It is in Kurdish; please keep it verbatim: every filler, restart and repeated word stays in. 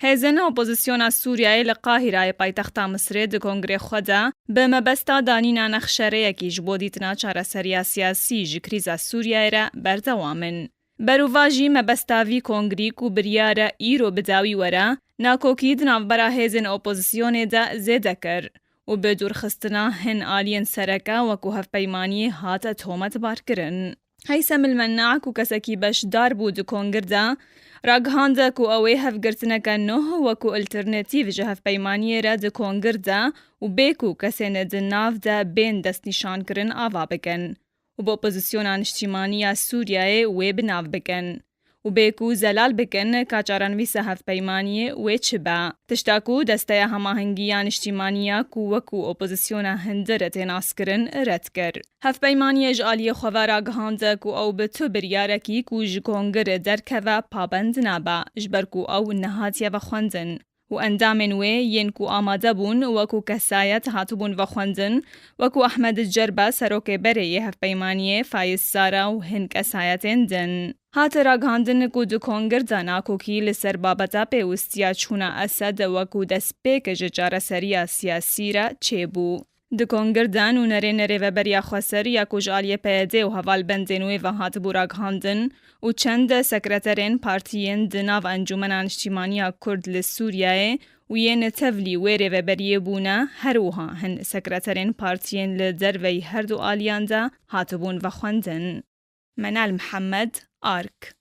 Hêzên opozisyona Sûriyeyê li Qahîrayê paytexta Misirê di kongrê xwe de bi mebesta danîna nexşereyekî ji bo dîtina çareseriya siyasî ji krîza Sûriyeyê re berdewam in. Berovajî mebesta vî kongrî ku biryar e îro bi dawî were, nakokî di navbera hêzên opozisyonê de zêde kir û bi dûrxistina hin aliyên sereke wekû hevpeymaniyê hate tometbarkirin. Heysem El-Menna ku kesekî beşdar bû di kongir de, ragihande ku ew ê hevgirtineke nû wekû alternatîf ji hevpeymaniyê re di kongir de û bê ku kesên di nav de bên destnîşankirin ava bikin û bi opozisyona niştîmanî ya Sûriyeyê wê bi nav bikin û bê ku zelal bikin ka çarenivîsa hevpeymaniyê wê çi be. Tişta ku Desteya Hemahengiya Niştîmanî ya ku wekû opozisyona hundir tê naskirin red kir. Hevpeymaniyê ji aliyê xwe ve ragihand ku ew bi tu biryarekî ku ji kongir derkeve pabend nabe, ji ber ku ew nehatiye vexwendin. Û endamên wê yên ku amade bûn wekû kesayet hatibûn vexwendin, wekû Ahmed Cerba, serokê berê yê hevpeymaniyê, Faiz Sara û hin kesayetên din. Hate ragihandin ku di kongir de nakokî li ser babeta pêwistiya çûna Esed wekû destpêk ji çareseriya siyasî re çêbû. Di kongir de nûnerên Rêveberiya Xweser ya ku ji aliyê P Y D û hevalbendên wê ve hatibû ragihandin û çend sekreterên partiyên di nav Encûmena Niştîmanî ya Kurd li Sûriyeyê û yên tevlî wê rêveberiyê bûne, her wiha hin sekreterên partiyên li derveyî herdu aliyan de hatibûn vexwendin. Menal Mihemed, ARK.